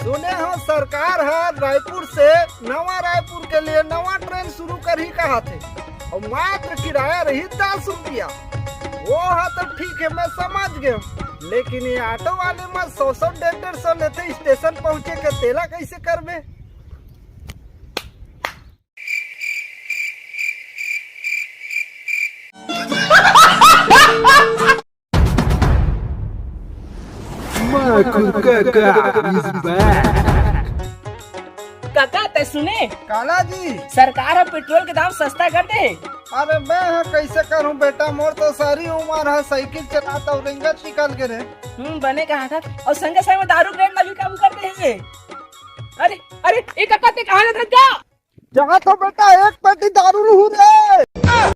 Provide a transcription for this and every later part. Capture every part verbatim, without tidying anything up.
सुने हो, सरकार ह रायपुर से नवा रायपुर के लिए नवा ट्रेन शुरू करही कहत हे, अउ मात्र किराया रही दस रुपया। वो ह तो ठीक है, मैं समझ गए, लेकिन ये ऑटो वाले मन सौ सौ डेढ़ डेढ़ सौ लेथे स्टेशन पहुंचे के, तेला कैसे करबे? Michael Kaka is back. काका, तै सुने? काला जी? सरकार ह पेट्रोल के दाम सस्ता कर दे हे। अरे, मैं ह कैसे करूं बेटा, मोर तो सारी उम्र ह साइकिल चलात अउ रेंगत निकल गे रे। हम्म, बने कहा था। अउ संगे संग में दारू के रेट ला भी कम कर दे हे। अरे, अरे, ए काका, तै कहाँ जात हस गा? जात हो बेटा, एक पेटी दारू लूहू रे।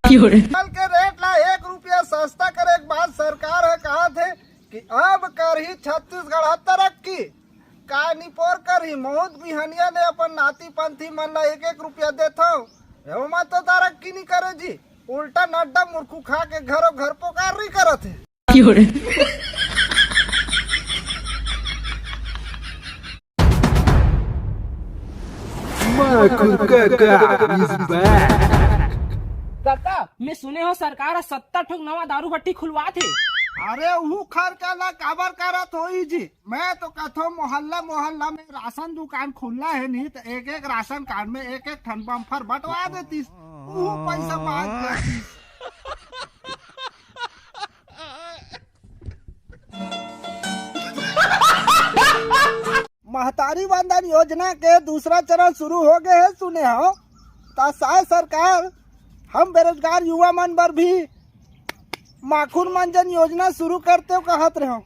क्यों रे? पेट्रोल के रेट ला एक रुपया सस्ता करे के बाद सरकार ह कहत हे कि अब करही छत्तीसगढ़ ह तरक्की। का निपोर करही, महूं त बिहनिया ले अपन नाती पंथी मन ला एक एक रुपया देथंव, एमा तो तरक्की नी करे जी, उल्टा नड्डा मुरखू खा के घरो घर पोकार री करत हे। क्यों रे? Michael Kaka is back. काका, मैं सुने हों सरकार ह सत्तर ठोक नवा दारू भट्टी खुलवात हे। अरे, उहू खरका ला काबर करत होही जी? मैं तो कथों मोहल्ला मोहल्ला में राशन दुकान खुलना हे नहीं, तो एक एक राशन कार्ड में एक एक ठन बम्फर बंटवा देतिस, उहू पैसा मांग लेतिस। महतारी वंदन योजना के दूसरा चरण शुरू हो गए हे, सुने हो? त शायद सरकार हम बेरोजगार युवा मन बर भी माखुर मंजन योजना शुरू करते हो कहत रहे हो।